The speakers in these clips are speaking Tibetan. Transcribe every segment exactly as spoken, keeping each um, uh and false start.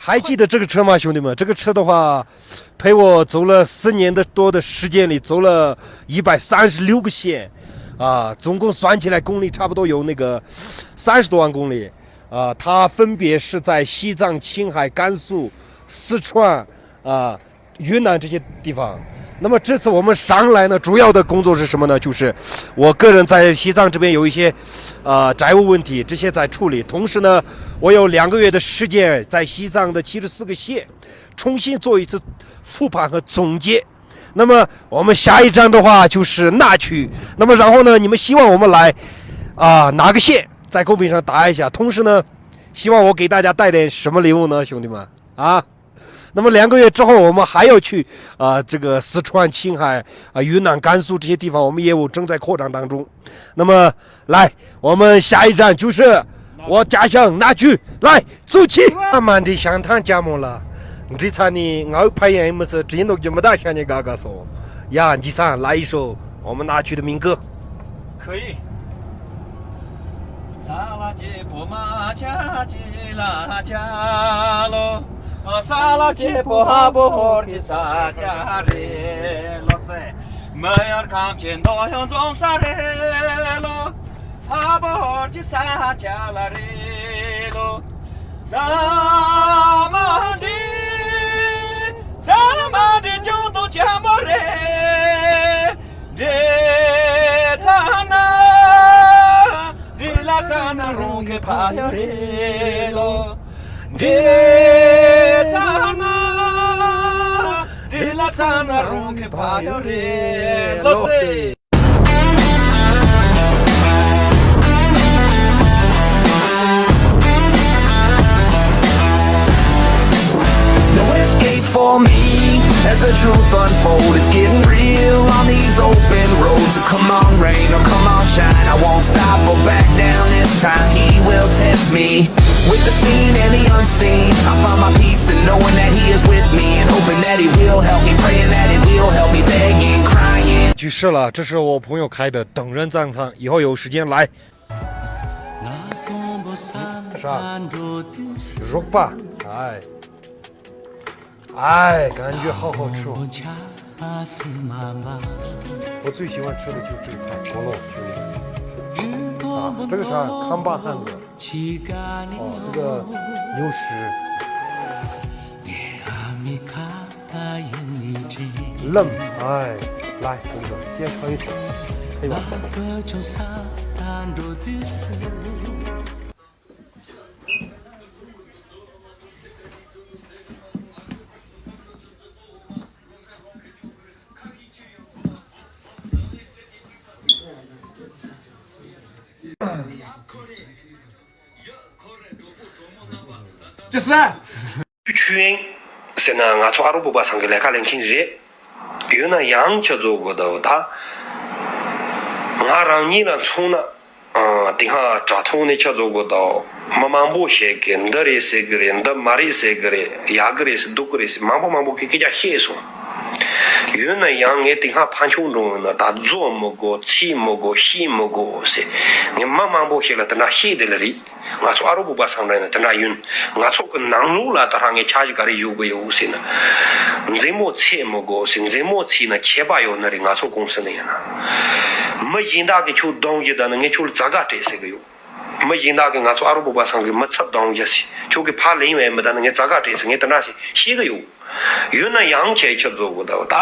还记得这个车吗，兄弟们？这个车的话，陪我走了四年的多的时间里，走了一百三十六个县，啊，总共算起来公里差不多有那个三十多万公里，啊，它分别是在西藏、青海、甘肃、四川，啊，云南这些地方。那么这次我们上来呢，主要的工作是什么呢？就是我个人在西藏这边有一些，呃，债务问题，这些在处理。同时呢，我有两个月的时间在西藏的七十四个县重新做一次复盘和总结。那么我们下一站的话就是那曲。那么然后呢，你们希望我们来，啊，哪个县？在公屏上答一下。同时呢，希望我给大家带点什么礼物呢，兄弟们？啊？那么两个月之后，我们还要去，啊，这个四川、青海、啊，云南、甘肃这些地方，我们业务正在扩张当中。那么，来，我们下一站就是我家乡那曲，来，走起。慢慢的想谈家么了，你这餐呢，我拍演么是真的就没大想你嘎嘎说，呀，你上来一首我们那曲的民歌。可以。ས་ལ་ཅེ་པོ་མ་ཆ་ཅེ་ལ་ཅ་ལོ། ས་ལ་ཅེ་པོ་ཧ་པོ་ཧོར་ཅི་ས་ཅ་རེ་ལོ་ཙེ། མི་ཡར་ཁམས་ཅན་དོ་ཡོང་འཛོམས་ས་རེ་ལོ། ཧ་པོ་ཧོར་ཅི་ས་ཅ་ལ་རེ་ལོ། ས་མ་འདི་ས་མ་འདི་ཅུང་དུ་ཅ་མོ་རེ། འདྲེ་ཚ་ན། འདྲེ་ལ་ཚ་ན་རང་གི་ཕ་ཡོད་རེད་ལོ། འདྲེ་ཚ་ན། འདྲེ་ལ་ཚ་ན་རང་གི་ཕ་ཡོད་རེད་ལོ་ཟེར། No escape for me as the truth unfolds. It's getting real on these open roads. So come on, rain or come on, shine. I won't stop or back down this time. He will test me with the seen and the unseen. I find my peace in knowing that He is with me and hoping that He will help me. Praying that He will help me. Begging, crying. 去试了，这是我朋友开的等人赞餐，以后有时间来。 啥？肉吧？哎，哎，感觉好好吃哦。我最喜欢吃的就是这个菜，锅烙，兄弟。啊，这个啥，康巴汉子。哦，这个牛屎。 冷，哎，来，兄弟，先尝一口，可以吧？ ཅི་ཟེར། ཆུ་ཡིན་ཟེར་ན་ང་ཚོ་ཨ་རོ་བོད་པ་ཚང་གི་ལས་ཀ་ལས་མཁན་རེད། ཡོད་ན་ཡང་ཁྱེད་ཚོ་གོ་ད་ད། ང་རང་ཉིད་ལ་མཚོན་ན། ཨ། དེ་སྔ་དྲ་ཐོག་ནས་ཁྱེད་ཚོ་གོ་ད། མི་མང་པོ་ཞིག་གིས་འདི་རེད་ཟེར་གི་རེད། འདི་མ་རེད་ཟེར་གི་རེད། ཡག་གི་རེད་ཟེར། སྡུག་གི་རེད་ཟེར། མང་པོ་མང་པོ་གིས་སྐད་ཆ་བཤད་སོང་། ཡོད་ན་ཡང་ངས་དེ་སྔ་ཕར་ཕྱོགས་འགྲོ་ཡོང་ན་ད་རྫོགས་མི་དགོས། ཚིག་མི་དགོས། ཤེས་མི་དགོས་ཟེར། ངས་མི་མང་པོ་ཞིག་ལ་དེ་འདྲ་བཤད་བསྡད་ལེ་རེད། ང་ཚོ་ཨ་རོ་བོད་པ་ཚང་མ་ཡིན་ན་དེ་འདྲ་ཡིན། ང་ཚོ་གི་ནང་ལོགས་ལ་ད་རང་ངས་འཆར་གཞི་ག་རེ་ཡོད་གི་ཡོད་ཟེར་ན། མཛེས་མོ་ཚིག་མི་དགོས་ཟེར། མཛེས་མོ་ཚིག་ན་ཁྱད་པར་ཡོད་ནི་རེད། ང་ཚོ་ཀུང་སི་ནས་ཡིན་ན། མི་གཞན་དག་གིས་ཁྱོད་གདོང་བཞི་ད་ནི་ངས་ཁྱོད་ལ་ཛ་དྲག་སྤྲད་ཟེར་གི་ཡོད། མི་གཞན་དག་གིས་ང་ཚོ་ཨ་རོ་བོད་པ་ཚང་གི་མི་ཚབ་གདོང་བཞི་ཟེར། ཁྱོད་ཀྱིས་ཕར་ལེན་བས་མི་ད་ནི་ངས་ཛ་དྲག་སྤྲད་ཟེར། ངས་དེ་འདྲ་ཟེར་བཤད་གི་ཡོད། ཡོད་ན་ཡང་ཁྱེད་ཁྱེད་ཚོ་གོ་ད། ད་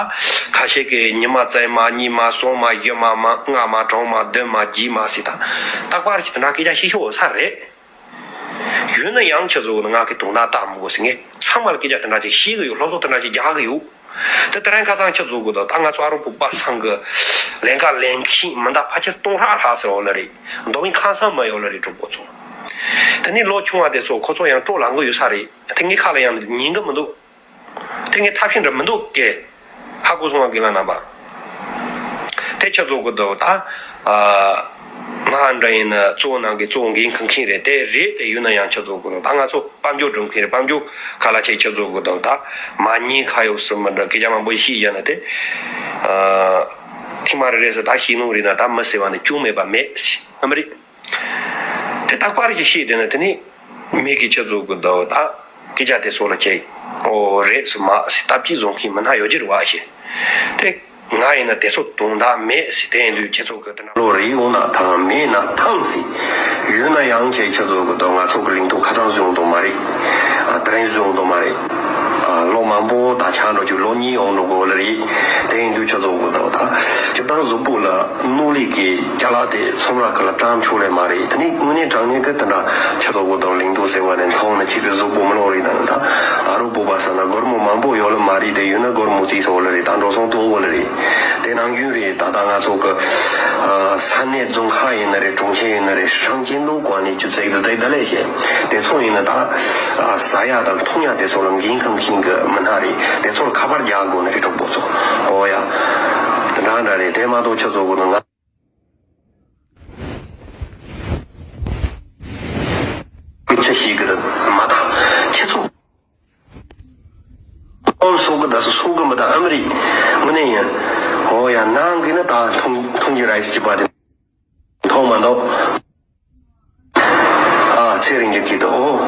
ཁ་ཤས་ཀྱིས་ཉི་མ་རྩ་མ་གཉིས་མ་གསུམ་མ་བཞི་མ་མ་ལྔ་མ་དྲུག་མ་བདུན་མ་བརྒྱད་མ་ཟེར། ད་རྟག་པར་གྱི་དེ་འདྲ་སྐད་ཆ་བཤད་ཤོག་ས་རེད། ཡོད་ན་ཡང་ཁྱེད་ཚོ་གོ་ང་གི་དོན་དག་ལྟ་མི་དགོས་ཟེར། ངས་ཚང་མ་ལ་སྐད་ཆ་དེ་འདྲ་ཅིག་བཤད་གི་ཡོད། སློབ་གསོ་དེ་འདྲ་ཅིག་རྒྱག་གི་ཡོད། དེ་དེ་རིང་ཁ་སང་ཁྱེད་ཚོ་གོ་ད། ད་ང་ཚོ་ཨ་རོ་བོད་པ་ཚང་གི་ལས་ཀ་ལས་མཁན་མི་འདྲ་ཕལ་ཆེར་སྟོང་ཕྲག་ལྷག་ཟེར་ཡོད་ལེ་རེད། མདོ་དབུས་ཁམས་གསུམ་མ་ཡོད་ལེ་རེད། གྲོགས་པོ་ཚོ། དེ་ནས་ལོ་ཆུང་བ་དེ་ཚོ་ཁོ་ཚོ་ཡང་སྤྲོ་ལངས་གི་ཡོད་ས་རེད། དེ་ངའི་ཁ་ལ་ཡང་ཉན་གི་མི་འདུག་དེ་ངས་ཐབས་ཤེས་འདྲ་མི་འདུག་གས། ཧ་གོ་སོང་བ་རྒན་ལགས་རྣམ་པ། དེ་ཁྱེད་ཚོ་གོ་ད། ད་ང་འདྲ་ཡིན་ན་གཙོ་བོ་ནང་གི་གཙོ་བོ་འགན་འཁུར་མཁན་རེད། དེ་རེད། དེ་ཡོད་ན་ཡང་ཁྱེད་ཚོ་གོ་ད། ང་ཚོ་དཔལ་འབྱོར་སྒྲུབ་མཁན་རེད། དཔལ་འབྱོར་ག་ལ་ཆེ། ཁྱེད་ཚོ་གོ་ད། ད་མ་ཉེས་ཁ་གཡོག་སུ་མི་འདྲ་སྐད་ཆ་མང་པོ་ཞིག་བཤད་ཡ་ན་དེ། ཐེངས་མ་རེ་རེ་ཟེར། ད་ཤེས་ནོ་རེད་ན་ད་མི་ཟེར་བ་ནི་ཅུང་མེད་པ་མེད་ཟེར། ཨ་མ་རེད། དེ་རྟག་པར་གྱི་ཤེས་དེ་ནི་དེ་ནི་མི་གི་ཁྱེད་ཚོ་གི་འདུག་ད། སྐད་ཆ་དེ་ཚོ་ལ་ཁྱེད་ཨོ་རེད་སུ་མ་སི་སྟབས་ཀྱིས་བཟུང་མཁན་མི་སྣ་ཡོད་ཀྱི་རེད་བ་ཞེས། དེ་ང་ཡིན་ན་དེ་ཚོ་དོན་དག་མེད་སི་དེ་ཡིན་དུས་ཁྱེད་ཚོ་གི་དེ་འདྲ་བློ་རིག་འོང་ན་ཐང་མེད་ན་ཐང་སི། ཡོད་ན་ཡང་ཁྱེད་ཁྱེད་ཚོ་གི་དོ་ང་ཚོ་གི་ལིང་ཏོག་ཁ་ཚང་བཟུང་དོ་མ་རེད། ཨ་དེ་རིང་བཟུང་དོ་མ་རེད། ཨ་ལོ་མང་པོ་ད་ཆ་འགྲོ་རྒྱུ་ལོ་གཉིས་ཡོང་འགྲོ་གོ་ལ་རེད། དེ་ཡིན་དུས་ཁྱེད་ཚོ་གི་དོ་ད་སྤྱིར་བཏང་གཟུགས་པོ་ལ། ནོར་ལུག་གི་ཅ་ལག་དེ་ཚོང་ར་ཁ་ལ་བཀྲམ་ཆོག་ལེ་མ་རེད། དེ་ནི་དངོས་གནས་དྲང་གནས་ཀྱི་དེ་འདྲ་ཆུ་ཐོག་གོ་དང་ལིང་ཏོག་ཟེར་བ་དེ་མཐོང་ན་ཁྱེད་ཀྱི་གཟུགས་པོ་མི་ལོག་རེད། ད་ནི་ད་ཨ་རོ་བོད་པ་ས་ན་སྒོར་མོ་མང་པོ་ཡོད་ལེ་མ་རེད། དེ་ཡོད་ན་སྒོར་མོ་རྩིས་སོང་ལེ་རེད། ད་འགྲོ་སོང་གཏོང་གོ་ལེ་རེད། དེ་ནང་རྒྱུན་རེད། ད་ལྟ་ང་ཚོ་གི་ས་གནས་རྫོང་ཁག་ཡིན་ན་རེད། གྲོང་ཁྱེར་ཡིན་ན་རེད། ཧྲང་ཅིན་ཏུའུ་གོ་ནས་ཆུ་ཚད་དུ་དེ་ད་ལེ་ཞེས་དེ་ཚོ་ཡིན་ན་ད་ཟ་ཡ་དང་འཐུང་ཡ་དེ་ཚོ་ལ་འགན་ཁུར་མཁན་གི་མི་སྣ་རེད། དེ་ཚོར་ཁ་པར་རྒྱག་དགོས་ནི་རེད། གྲོགས་པོ་ཚོ་ཨོ་ཡ། དེ་འདྲ་འདྲ་རེད། དེ་མ་གཏོགས་ཁྱོད་ཚོ་གོ་ནི་ང་ཆ་ཞིག་གི་མ་ད་ཁྱེད་ཚོ་ཨོམ་སོག་གི་ད་སོ་སོག་གི་མི་ད་ཨ་མི་རི་དངོས་གནས་ཡིན། ཨོ་ཡ། ནང་གི་ནི་ད་འཐུང་འཐུང་གི་ར་ཡིས་ཀྱི་པ་དེ་མཐོང་མ་འདུག་ཨ་ཚེ་རིང་གི་གི་དོ།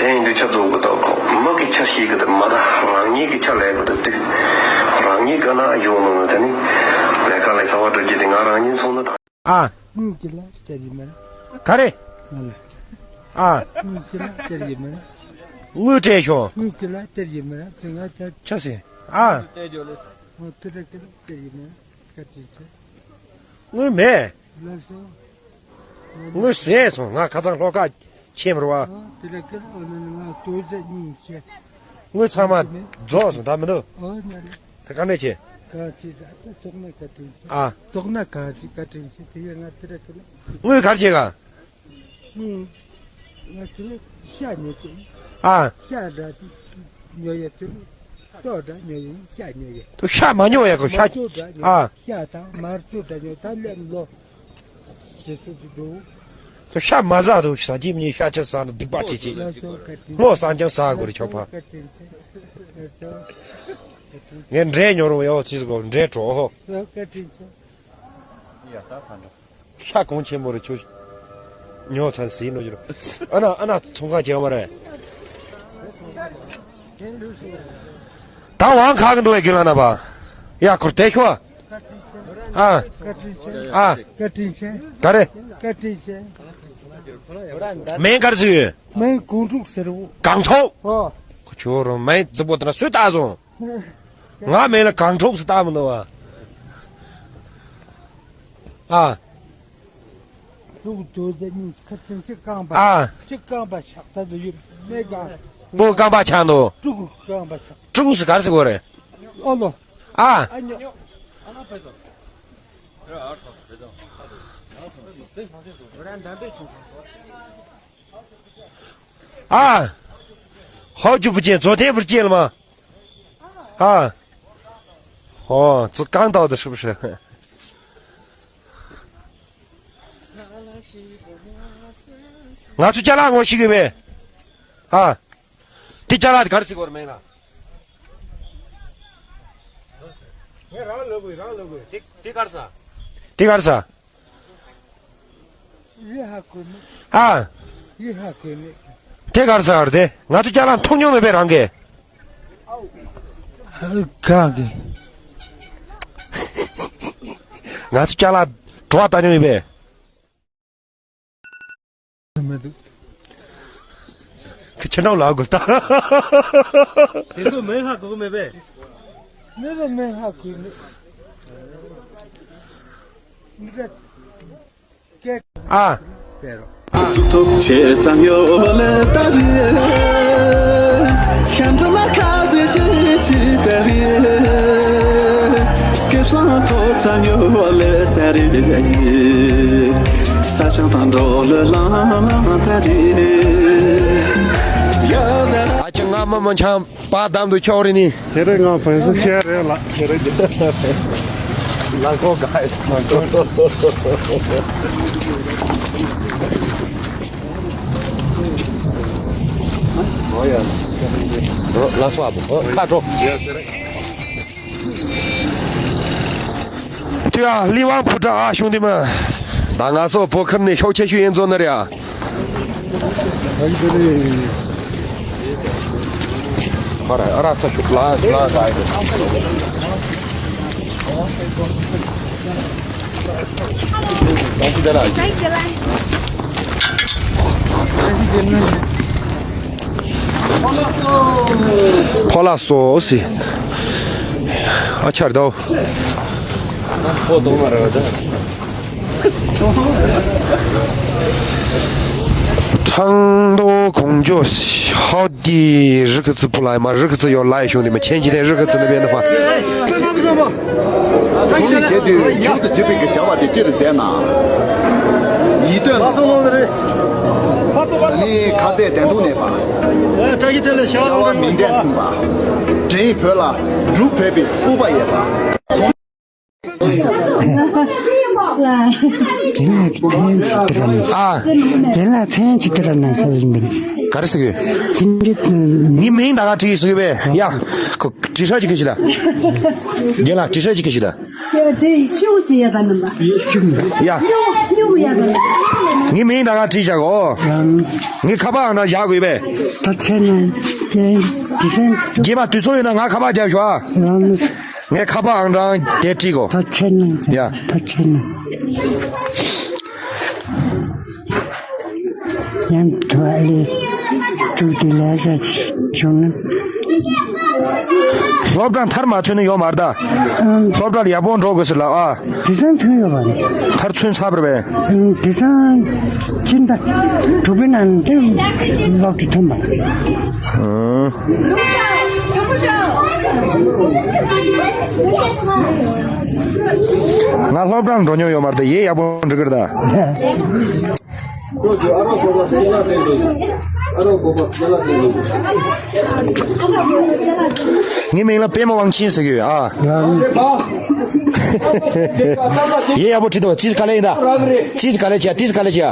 དེ་ཡིན་དུས་ཆབ་རྫོགས་གི་དོ་ཁོ་མི་གི་ཆ་ཤེས་གི་དོ་མ་ད་རང་ཉིད་ཀྱི་ཆ་ལས་གི་དོ་དུས། རང་ཉིད་གི་ན་ཡོང་ནོ་ན་དེ་ནི་ལས་ཀ་ལས་ཚ་བ་འགྲོ་རྒྱུ་དེ་ང་རང་ཉིད་ཚོང་ན་ད། ཨ། དངུལ་གྱི་ལ་སྐྱེ་རྒྱུ་མེད། ག་རེ། ང་ལ། ཨ། དངུལ་གྱི་ལ་སྐྱེ་རྒྱུ་མེད། དངུལ་སྤྲད་ཤོག་དངུལ་གྱི་ལ་སྐྱེ་རྒྱུ་མེད། དེ་ང་ད། ཆ་སྲིད། ཨ། ང་དེ་འདྲ་གི་ལ་སྐྱེ་རྒྱུ་མེད། བཀའ་དྲིན་ཆེ། དངུལ་མེད། ལགས་སོ། དངུལ་ཟད་སོང་། ང་ཁ་སང་ལྷོ་ཁ་ཕྱིན་པ་རེད་བ། ཨ་དེ་ལ་ཁྱེད་ཨ་ན་ང་ལྟོས་ཟད་གཉིས་བྱས། དངུལ་ཚང་མ་རྫོགས་སོང་། ད་མི་འདུག་ཨོ་ན་ལེ། ད་ག་འདྲ་བྱེད། ག་ཅི་ད་ད་ཚོགས་ན་བཀའ་དྲིན་ཆེ། ཨ། ཚོགས་ན་ག་ཅི་བཀའ་དྲིན་ཆེ། དེ་ཡང་ང་དེ་ལ་ཁྱེད་ལ། དངུལ་ག་རེ་བྱེད་ག་དངུལ་ང་ཁྱེད་ལ་ཤ་ཉོ་གི། ཨ། ཤ་འདྲ་ཉོ་ཡ་དེ་ལ་ལྟོ་འདྲ་ཉོ་ཡ་ཤ་ཉོ་ཡ། དུ་ཤ་མ་ཉོ་ཡ་གོ་ཤ། མར་ཚོ་འདྲ་ཉོ། ཨ། ཤ་དང་མར་ཚོ་འདྲ་ཉོ། ད་ལེམ་ལོ། ཞེས་སོགས་ཀྱི་འགྲོ། དེ་ཤ་མ་ཟ་དུ་ཟ་གྱིས་མི་ཤ་ཆ་ཟ་ན་སྡིག་པ་ཆེ་ཆེ། ལགས་སོ་བཀའ་དྲིན། སྔོ་བསང་ཀྱང་ཟ་དགོས་རེད་ཁྱོད་ཕ། བཀའ་དྲིན་ཆེ། ལགས་སོ། ངས་འབྲས་ཉོ་རུང་ཡོ་ཚིས་གོ་འབྲས་བྲོ་ཧོ། ལགས་བཀའ་དྲིན་ཆེ། ཤ་གོང་ཆེན་པོ་རེད་ཁྱོད། ཉོ་ཚར་ཟིན་ནོ་ཡོད། ཨ་ན་ཨ་ན་ཚོང་ཁང་བྱེད་པ་རེད། ད་དབང་ཁག་གི་འདུག་བས་དགེ་ལགས་ན་པ། ཡ་ཁུར་དེ་ཤོ། ཨ། བཀའ་དྲིན་ཆེ། ཨ། བཀའ་དྲིན་ཆེ། ག་རེ། བཀའ་དྲིན་ཆེ། མིང་ག་རེ་ཟེར་ཡོད། མིང་གངས་ཕྲུག་ཟེར་བོ། གངས་ཕྲུག་ཨོ། ཁོ་ཁྱོད་རང་མིང་རྫིག་པོ་དེ་འདྲ་སུས་བཏགས་སོང་། ང་མིང་ལ་གངས་ཕྲུག་ཟེར་བཏགས་མི་འདུག་བ། ཨ། ཕྲུ་གུ་དོ་ཟེར་གཉིས་ཁ་ཚིམ་གཅིག་རྐང་པ། ཨ། གཅིག་རྐང་པ་ཤག་ཐ་དུ་ཡོད་མེད་གང་། པོ་རྐང་པ་ཆག་འདུག་ཕྲུ་གུ་རྐང་པ་ཆག་ཕྲུ་གུ་སུ་གར་སི་གོ་རེད། ཨོ་ལོ། ཨ། ཨ་ཉོ། ཨ། ཧོ་ཇུ་པུ་ཅན་ཛོ་ཐེ་པུར་ཅན་ལ་མ། ཨ། ཨོ་ཙི་གང་ཏའོ་དེ་是不是། ང་ཚོ་ཅ་ལག་ངོ་ཤེས་གི་མེད། ཨ། དེ་ཅ་ལག་དེ་ག་རེ་ཟེར་གོ་རེད་མེད་ན། ངས་རང་ལབ་དགོས་རང་ལབ་དགོས། དེ་དེ་ག་རེ་ཟ། དེ་ག་རེ་ཟ། ཡི་ཧ་གོ་མེད། ཨ། ཡི་ཧ་གོ་མེད། དེ་ག་རེ་ཟ་རེད་དེ། ང་ཚོ་ཅ་ལག་མཐོང་མྱོང་མེད་པས་རང་གིས། གང་གི། ང་ཚོ་ཅ་ལག་བྲོ་བ་ལྟ་མྱོང་ཡོད་པས། མི་འདུག་ཁྱེད་རང་ལ་དགོས་ད། དེ་ཚོ་མིང་ཧ་གོ་གི་མེད་པས། མེད་པ་མིང་ཧ་གོ་མེད། ཨ། གཟུགས་ཐོག་ཆེ་ཙམ་ཡོད་ལེ་ད་རེད། ཁྱེད་འགྲོ་ལ་ཁ་ཟེར་ཆེ་ཆེ་ད་རེད། སྐལ་བཟང་ཐོག་ཙམ་ཡོད་ལེ་ད་རེད། ས་ཆང་དང་འགྲོ་ལེ་ལང་ལང་ད་རེད། ཡོད་ད། ཨ་ཅག་ང་མ་མ་འཆང་། པ་དམ་དུ་ཆོག་རེ་ནི། ཁྱེད་རེ་ང་ཕན་སུ་ཆེ་རེ་ལ་ཁྱེད་རེ་ལ་ཁོ་ག་ལ་ཁོ། ལ་སོ་ཨ་བོ་ཁ་དྲོ། དུ་ཨ་ལི་ཝང་ཕུ་ཏྲ་ཨ་ཤུང་དི་མ། ད་ང་སོ་བོ་ཁམ་ནི་ཤོག་ཆེ་ཤུ་ཡིན་ཛོ་ན་རེ་ཨ། ཨ་ར་ཨ་ར་ཚ་ཤུག་ལ་ལ་ལ་ཨེ། ཕོ་ལ་སོ་སི། ཨ་ཆར་དོ། ཕོ་དོ་མ་ར་བ་ད། 成都公交号的日克子不来吗？日克子要来，兄弟们，前几天日克子那边的话。 ཚོང་ལས་བྱེད་དུས་མཇུག་ཏུ་བརྒྱུད་པའི་གི་བྱ་བ་དེ་ཅི་རུ་མཛད་ན། ཡིད་རྟོན་ལ། ནི་ཁ་ཚད་བདེན་ཐུག་གནས་པ། བཀྲ་ཤིས་བདེ་ལེགས་ཤོག་ལྟ་བ་མིང་འདྲས་མཚུངས་པ། འདྲེན་ཡིག་བོད་ལ་འབྲུག་བོད་པའི་སྤོབས་པ་ཡོད་པ། དེ་ལ་ཕན་ཅི་ལྟར་ན། ཨ། དེ་ལ་ཕན་ཅི་ལྟར་ན་ཟེར་བཞིན་པ། ག་རེ་ཟེར་གི་ཡོད། དེ་འདྲའི་ངའི་མིང་ད་ག་བྲིས་ཟེར་གི་བས་ཡ། ཁོ་དྲི་ཧྲ་ཅིག་གི་ཞིག་ད། རྒན་ལགས་དྲི་ཧྲ་ཅིག་གི་ཞིག་ད། དེ་ཤུགས་ཅི་ཡ་ད་ནམ་པ། ཡ། སྨྱུ་སྨྱུ་ཡ་ད་ནམ། ངའི་མིང་ད་ག་བྲིས་བཞག་གོ། ངའི་ཁ་པར་ཨང་གྲངས་བཞག་དགོས་པས། ད་ཆེ་ན། དེ་དེ་སེམས། རྗེས་མ་དུས་ཚོད་ཡོད་ན་ང་ཁ་པར་རྒྱབ་ཤོག་ཨ། ངའི་ཁ་པར་ཨང་གྲངས་དེ་བྲིས་གོ། ད་ཆེ་ན། ཡ། ད་ཆེ་ན། ཡང་དུ་ཨ་ལེ། ཏུ་ཏི་ལ་ར་ཆུང་ན། སློབ་གྲྭ་མཐར་མ་ཚུན་ནི་ཡོད་མ་རེད་ད། སློབ་གྲྭ་ལ་ཡག་པོ་འགྲོ་དགོས་ཟེར་ལ་ཨ། དེ་སང་ཐོན་ཡོད་པ་རེད། མཐར་ཚུན་ཚར་བ་རེད་པས། དེ་སང་ཕྱིན་ད་དྲུག་པའི་ནང་དེ་སློབ་གྲྭ་ཐོན་པ་རེད། ང་སློབ་གྲྭར་འགྲོ་མྱོང་ཡོད་མ་རེད་ད། ཡས་ཡག་པོ་འགྲིག་གི་རེད་ད། ངའི་མིང་ལ་པད་མ་དབང་ཆེན་ཟེར་གྱི་ཡོད་ཨ། ཡས་ཡག་པོ་བྲིས་འདུག་ཙིས་ག་ལེ་ཡིན་ད། ཙིས་ག་ལེ་བྱས། ཙིས་ག་ལེ་བྱས།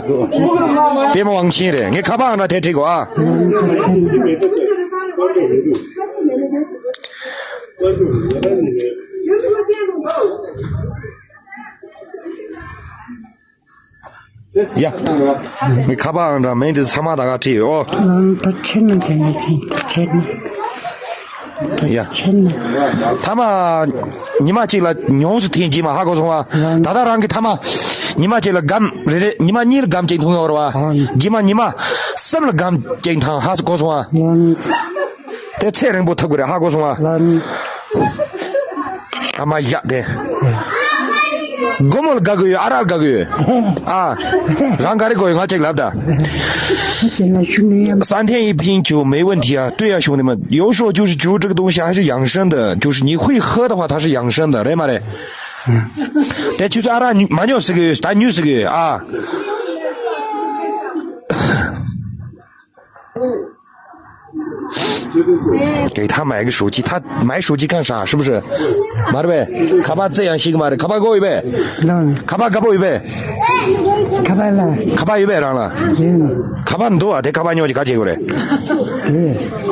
པད་མ་དབང་ཆེན་རེད། ངའི་ཁ་པར་ཨང་གྲངས་དེ་བྲིས་གོ་ཨ། ཡ། ངའི་ཁ་པར་ཨང་གྲངས་མིང་དེ་ཚང་མ་ད་ག་བྲིས་ཡོད་ཨོ། ལམ་དུ་ཕྱིན་ན་ཕྱིན་ན་ཕྱིན་ན་ཕྱིན་ན། ཡ། ཕྱིན་ན། ཐ་མ། ཉི་མ་གཅིག་ལ་ཉུང་སུ་ཐེངས་རྗེས་མ་ཧ་གོ་སོང་བ། ད་ལྟ་རང་གི་ཐ་མ། ཉི་མ་གཅིག་ལ་སྒམ་རེ་རེ། ཉི་མ་གཉིས་ལ་སྒམ་གཅིག་འཐུང་ཡོད་རེད་བ། རྗེས་མ་ཉི་མ་གསུམ་ལ་སྒམ་གཅིག་འཐུང་ཧ་གོ་སོང་བ། དེ་ཚེ་རིང་པོ་ཐུབ་ཀྱི་རེད། ཧ་གོ་སོང་ང་། ཨ་མ་ཡག་དེ། སྒོར་མོ་ལ་དགའ་གི་ཡོད། ཨ་རག་ལ་དགའ་གི་ཡོད། ཨ། རང་ག་རེ་དགོས་ཡོད། ང་གཅིག་ལབ་ད། 三天一瓶酒没问题啊。对呀，兄弟们，有时候就是酒这个东西还是养生的，就是你会喝的话，它是养生的，རེད་མ་རེད། དེ་ཁྱོད་ཚོ་ཨ་རག་མ་ཉོ་ཟེར་གི་ཡོད། ད་ཉོ་ཟེར་གི་ཡོད་ཨ།给他买个手机，他买手机干啥？是不是？ མ་རེད་པས། ཁ་པར་རྩེ་ཡང་ཤེས་གི་མ་རེད། ཁ་པར་དགོས་ཡོད་པས། ཁ་པར་དགའ་པོ་ཡོད་པས། ཁ་པར་ལ། ཁ་པར་ཡོད་པས་རང་ལ། ཁ་པར་འདུག་ཨ། དེ་ཁ་པར་ཉོ་གི་ག་བྱེད་དགོས་རེད།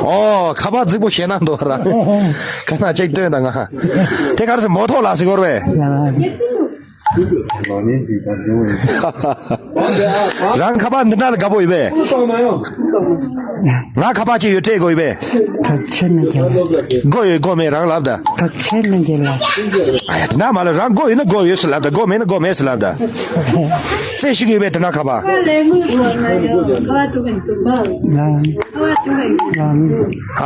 ཨོ། ཁ་པར་རྫིག་པོ་ཞེ་ན་འདུག་ར། ག་ན་ཅིག་སྟོན་དང་ང་། དེ་ག་རེ་ཟེར། མོ་ཐོག་ལ་ཟེར་དགོས་རེད་པས། རང་ཁ་པར་འདི་འདྲ་ལ་དགའ་པོ་ཡོད་པས། ང་ཁ་པར་ཅིག་ཡོད། སྤྲད་དགོས་ཡོད་པས། དགོས་ཡོད་དགོས་མེད་རང་ལབ་ད། ཨ་ཡ། དེ་འདྲ་མ་ལ། རང་དགོས་ཡོད་ན་དགོས་ཡོད་ཟེར་ལབ་ད། དགོས་མེད་ན་དགོས་མེད་ཟེར་ལབ་ད། རྩེ་ཞིག་ཡོད་པས་དེ་འདྲ་ཁ་པར། ཨ།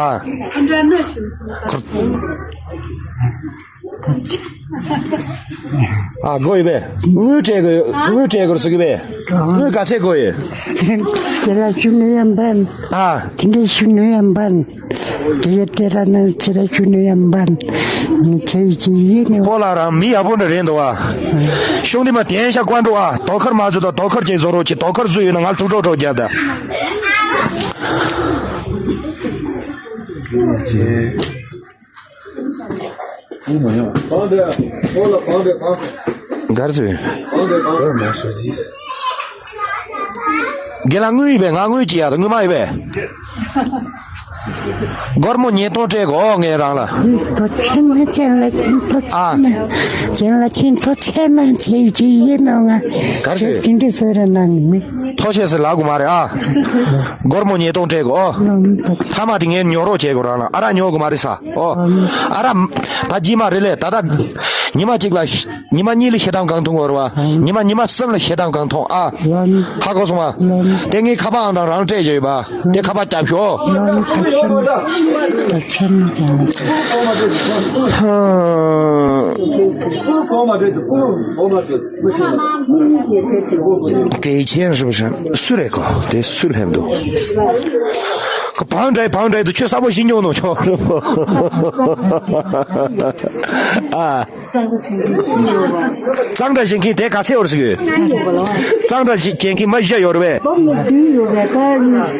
ཨ། དགོས་ཡོད་པས། དངུལ་སྤྲད་དགོས། དངུལ་སྤྲད་དགོས་ཟེར་གི་པས། དངུལ་ག་ཚད་དགོས་ཡོད། དེ་ལ་ཤུ་ནུ་ཡམ་པན། ཨ། དེ་འདྲའི་ཤུ་ནུ་ཡམ་པན། དེ་ཡ་དེ་ལ་ནང་ཆེ་ལ་ཤུ་ནུ་ཡམ་པན། ནི་ཆེ་ཡི་ཆེ་ཡི་ནི། སྤོ་ལགས་རང་མི་ཡག་པོ་འདྲ་རེད་འདུག་ཨ། 兄弟们，点一下关注啊！ ཏོག་ཁར་མ་བཟོས་དང་ཏོག་ཁར་ཅིག་བཟོ་རོགས་གྱིས། ཏོག་ཁར་བཟོས་ཡོད་ན་ང་ཀྲུག་ཀྲོག་ཀྲོག་རྒྱབ་ད། གར་ཟོས། རྒན་ལགས་དངུལ་ཡོད་པས། ང་དངུལ་ཅིག་ཡ། དངུལ་མ་ཡོད་པས། སྒོར་མོ་ཉིས་སྟོང་སྤྲད་དགོས་ངས་རང་ལ། ཐོ་ཆེན་ན་ཅན་ལ་ཅན་ཐོ་ཆེན་ན་ཅན་ལ་ཅན་ཐོ་ཆེན་ན་ཅན་ཅི་ཡིན་ནོ་ང་། ག་རེ་རེད། དེ་འདྲ་བཟོས་ར་གནང་ནི་མི། ཐོ་ཆེ་སི་ལ་གུ་མ་རེད་ཨ། སྒོར་མོ་ཉིས་སྟོང་སྤྲད་དགོས་ཨོ། ལོ་མི་ཐོ་ཆེན། ཐ་མ་དེ་ངས་ཉོ་རོགས་བྱེད་དགོས་རང་ལ་ཨ་ར་ཉོ་གི་མ་རེད་ས་ཨོ། ཨ་ར། ད་རྗེས་མ་རེད་ལས་ད་ལྟ། ཉི་མ་གཅིག་ལ། ཉི་མ་གཉིས་ལ་ཤེལ་དམ་གང་འཐུང་བར་བ། ཉི་མ་ཉི་མ་གསུམ་ལ་ཤེལ་དམ་གང་འཐུང་ཨ། ཧ་གོ་སོང་བ། དེ་ངའི་ཁ་པར་ཨང་དང་རང་སྤྲད་བྱོས་པ། དེ་ཁ་པར་རྒྱབ་ཤོག་གལ་ཆེན་རེད་པ། སུ་རེད་གོ། དེ་སུ་ལྷན་འདུག་གོ། བང་འདྲ་བང་འདྲ་དུ་ཁྱོད་ས་པོ་ཞིག་ཉོ་ནོ་ཆོག་ཨ། གཙང་སྦྲ་བྱེད་མཁན་དེ་ག་ཚད་ཡོད་རེད་ཟེར་གི། གཙང་སྦྲ་བྱེད་མཁན་མ་བཞི་ཡོད་རེད་པས། བདུན་ཡོད་རེད་ད་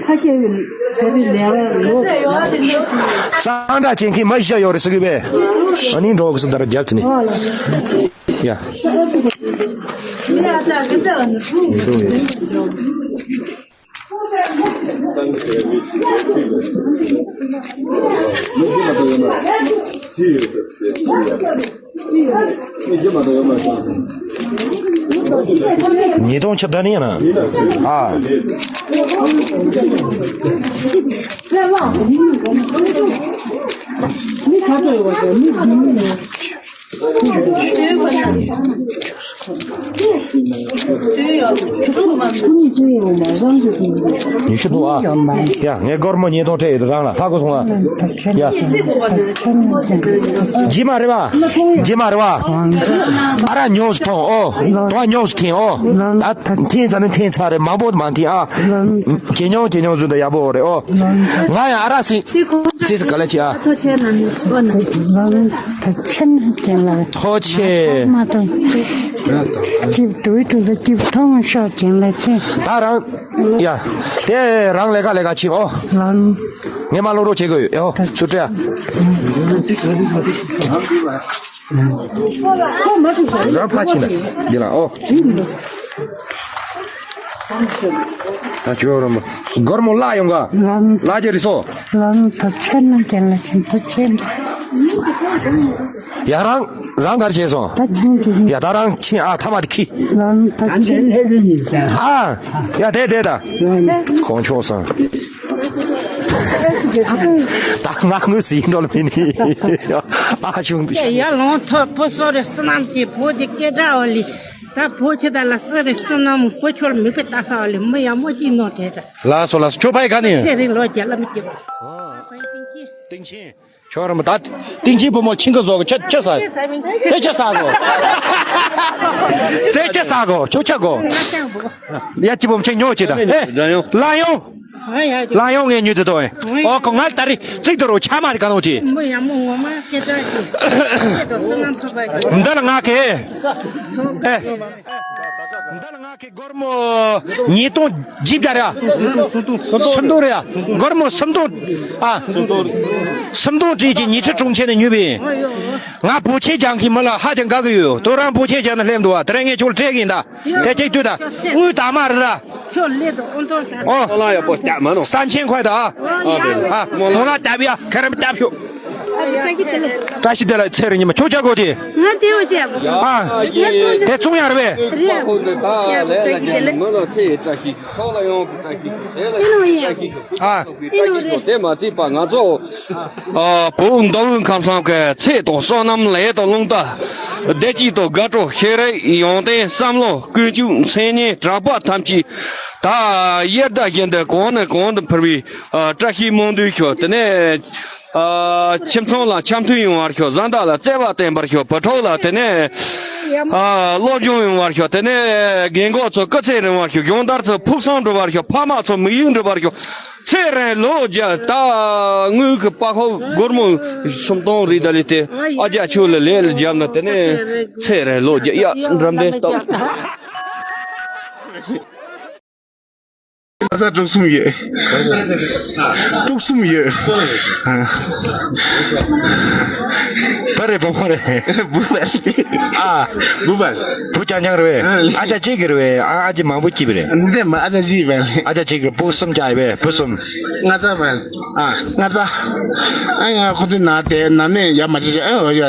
ཁ་ཤས་ཡོད་རེད་ལོ། གཙང་སྦྲ་བྱེད་མཁན་མ་བཞི་ཡོད་རེད་ཟེར་གི་པས། ཨ་ནི་འགྲོ་གི་སུ་ད་ར་རྒྱབ་དེ་ནི། ཡ། ཉིས་སྟོང་ཆིག་སྟོང་ཡིན་ན། ཨ། ཉི་ཤུ་འདུག་ཨ། ཡ་ངས་སྒོར་མོ་ཉིས་སྟོང་སྤྲད་ཡོད་རང་ལ་ཧ་གོ་སོང་ཨ། ཡ། རྗེས་མ་རེད་བ། རྗེས་མ་རེད་བ། ཨ་ར་ཉོས་སུ་ཐོང་ཨོ། ཏོ་ཉོས་སུ་ཐེན་ཨོ། ད་ཐེན་ཚ་ནི་ཐེན་ཚ་རེད་མང་པོ་མང་ཐེན་ཨ། ཇེ་ཉུང་ཇེ་ཉུང་བཟོས་ད་ཡག་པོ་རེད་ཨོ། ང་ཡང་ཨ་ར་སི། ཅི་སི་ག་ལ་ཅི་ཨ། ཐོ་ཆེ་ན་ནི་ཨོ་ན། ལ་ལ་ཐོ་ཆེ་ན་ཅན་ལ། ཐོ་ཆེ། མ་ཐོ། ཅིབ་དུ་ཏུ་ལ་ཅིབ་ཐོང་ཤོག་ཅན་ལ་ཅན། ད་རང་། ཡ། དེ་རང་ལས་ཀ་ལས་ཀ་ཆིབ་ཨོ། ལ། ངས་མ་ལོ་རོགས་བྱེད་དགོས་ཡོད་ཨོ་ཚུར་སྤྲད། རང་ཕ་ཆིན་ན་འདི་ལ་ཨོ། ད་ཅོ་རོ་མོ། སྒོར་མོ་བརླག་ཡོང་ག་ལམ། བརླག་རྒྱུ་རེད་སོ། ལམ་ཐབས་ཆེན་ན་ཅན་ལ་ཆེན་པོ་ཆེན། ཡ་རང་རང་གར་བྱས་སོང་། ད་ཆུང་གི། ཡ་ད་རང་ཆིན་ཨ་ཐ་མ་དེ་ཁི། ལམ་ཐབས་ཆེན། ཨ། ཡ་དེ་དེ་ད། གོང་ཆོག་སང་། ད་ང་དངོས་སུ་ཡིན་འགྲོ་ལ་མིན་ནི། ཨ་ཆུང་དུ། ཡ་ལོང་ཐོ་ཕོ་སོ་རེ་བསོད་ནམས་ཀྱི་བོ་དེ་སྐད་གྲགས་བ་ལི། ད་བོད་ཆེ་ད་ལ་སི་རེ་བསོད་ནམས་བོད་ཆོར་མི་པེ་ལྟ་ས་བ་ལེ་མི་ཡ་མོ་ཅི་ནོ་དྲེ་དྲ། ལ་སོ་ལ་སོ་ཆོ་ཕའི་ག་ནི། སེ་རི་ལོ་རྒྱ་ལ་མི་སྐྱེ་བ། ཏིང་ཆེན། ཆོ་ར་མ་ད་ཏིང་ཆེན་བུ་མོ་ཆིང་ག་ཟོ་ག་ཆ་ཆ་ས་གོ། དེ་ཆ་ས་གོ། ཚེ་ཆ་ས་གོ་ཆོ་ཆ་གོ། ཡ་ཅི་བུ་མོ་ཆེ་ཉོ་ཅི་ད་ཨེ། ལ་ཡོང་། ལ་ཡོང་ངས་ཉུལ་དེ་དོ། ཨོ་ཁོ་ང་ད་རི་ཙིག་དོ་རོ་ཆ་མ་རི་ག་ནོ་ཅི། མོ་ཡ་མོ་ངོ་མ་སྐད་གྲགས་ཅི། སྐད་དོ་སོ་ནམ་ཐོབ་པ་ཅི། འདི་ལ་ང་གེ། ཨེ། འདི་ལ་ང་གེ་སྒོར་མོ་ཉིས་སྟོང་བརྒྱད་བརྒྱ་རེ། སུམ་སྟོང་རེ། སྒོར་མོ་སུམ་སྟོང་། ཨ། སུམ་སྟོང་བྲིས་ཀྱི་ཉི་ཁྲི་དྲུག་ཅན་ནས་ཉུལ་བས། ང་བོ་ཆེ་ཅང་གི་མི་ལ་ཧ་ཅང་དགའ་གི་ཡོད། དོ་རང་བོ་ཆེ་ཅང་ནས་སླེབས་འདུག་བ། དེ་རིང་ངས་ཁྱོད་སྤྲད་གི་ཡིན་ད། དེ་གཅིག་ལྟོས་དང་། དངུལ་དག་མ་རེད་ལ། ཁྱོད་སླེབས་དང་ཨོ་ཐོ་ད། ཨོ། སྨོན་ལམ་ཡག་པོ་བཏབ་མ་ནོ། ས་ཆེན་ཁོས་ད། ཨ། སྨོན་ལམ་བཏབ་ཡ་ཁ་རམ་བཏབ་ཤོག་བཀྲ་ཤིས་བདེ་ལེགས་ཚེ་རིང་ཉི་མ་ཁྱོད་ཅག་གོ་དེ། ང་དེ་བ་བཤད། ཨ། དེ་བཙོང་ཡ་རེད་པས། རེད། ད་ལས་ལ་ཅན་མི་ལ་ཚེ་བཀྲ་ཤིས་ཚོགས་ལ་ཡོང་གི་བཀྲ་ཤིས་ཟས་ལ་ཡོང་གི་བཀྲ་ཤིས། ཨ། ཨེ་ནོ་རེད། དེ་མ་ཚད་པ་ང་ཚོ། ཨ། བོད་མདོ་དབུས་ཁམས་གསུམ་གྱི་ཚེ་དང་བསོད་ནམས་ལས་དང་རླུང་རྟ། བདེ་སྐྱིད་དང་དགའ་སྤྲོ་ཤེས་རིག་ཡོན་ཏན་བསམ་བློ་ཀུན་སྤྱོད་མཚན་སྙན་གྲགས་པ་ཐམས་ཅད་ད་དབྱར་ཟླ་བཞིན་དུ་གོང་ནས་གོང་དུ་འཕེལ་བའི་ཨ་བཀྲ་ཤིས་སྨོན་འདུན་ཞུ། དེ་ནས་ཨ་ཁྱིམ་ཚང་ལ་འཆམ་མཐུན་ཡོང་བར་ཞུ། བཟའ་ཟླ་ལ་བརྩེ་བ་བསྟེན་པར་ཞུ། བུ་ཕྲུག་ལ་དེ་ནས་ཨ་སློབ་སྦྱོང་ཡོང་བར་ཞུ། དེ་ནས་རྒན་གོག་ཚོ་སྐུ་ཚེ་རིང་བར་ཞུ། སྦྱོང་བརྡར་ཚོ་ཕུགས་བསམ་འགྲུབ་པར་ཞུ། ཕ་མ་ཚོ་མི་ཡུལ་འགྲུབ་པར་ཞུ། ཚེ་རིང་ལོ་བརྒྱ། ད་དངུལ་གྱི་པ་ཧོ་སྒོར་མོ་སུམ་སྟོང་རེ་ད་ལི་དེ་ཨ་ཅག་ཆོས་ལ་ལས་ལ་རྒྱབ་ན་དེ་ནས་ཚེ་རིང་ལོ་བརྒྱ། ཡ་འགྲམ་དེ་ལྟ། ས་དྲུག་གསུམ་ཡོད། དྲུག་གསུམ་ཡོད། བུ་རེད་བུ་མོ་རེད། བུ་བ། ཨ། བུ་བ། བུ་རྐྱང་རྐྱང་རེད་པས། ཨ་ཅག་གཅིག་གི་རེད་པས། ཨ་ཨ་ཅེ་མང་པོ་སྐྱིད་པ་རེད། འདི་མ་ཨ་ཅག་གཅིག་པས། ཨ་ཅག་གཅིག་གི་བུ་གསུམ་ཅག་ཡོད་པས། བུ་གསུམ། ང་ཚ་བ། ཨ། ང་ཚ། ཨ་ང་ཁོ་ཚོའི་ནང་དེ་ནམ་ནས་ཡ་མ་བྱེད་བྱེད། ཨ་འོ་ཡ་